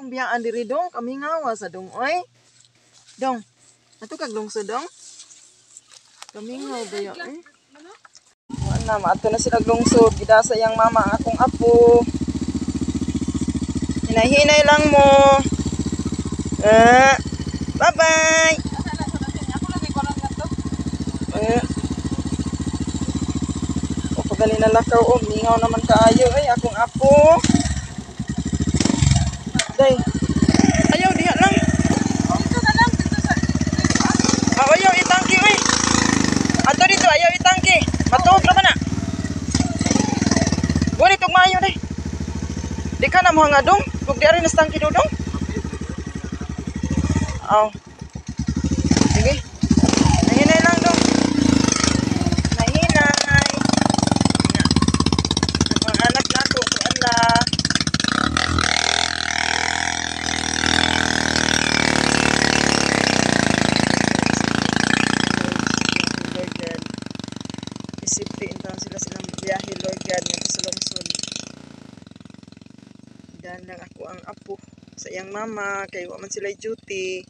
Akong biyaan diri, dong. Kamingawa sa dong, oy. Dong. Ato kag lungsod, dong. Kamingaw ba ya, eh? Wala, maato na sila lungsod. Gidasa yang mama ang akong apo. Hinay-hinay lang mo. Eh, bye-bye. Eh. O, pagali na lakaw. Oh, mingaw naman kaayo. Ay, akong apo. Day. Ayaw, diha lang. Dito na lang, dito sa. Ah, ayaw, itangki, uy. Ato dito, ayaw itangki. Matuog na ba na? Ngunit og maayo, day. Di ka na mo nga dong. Kung di rin tangki dudong. Aw. Sige. Nahinay lang dong. Nahinay. Na. Ang anak nato, kuan la. Lord God. Isipin taon sila silang biyahe, Lord God, nga sa lungsod. Dan lang ako ang apo sa iyang mama, kay wa man sila duty.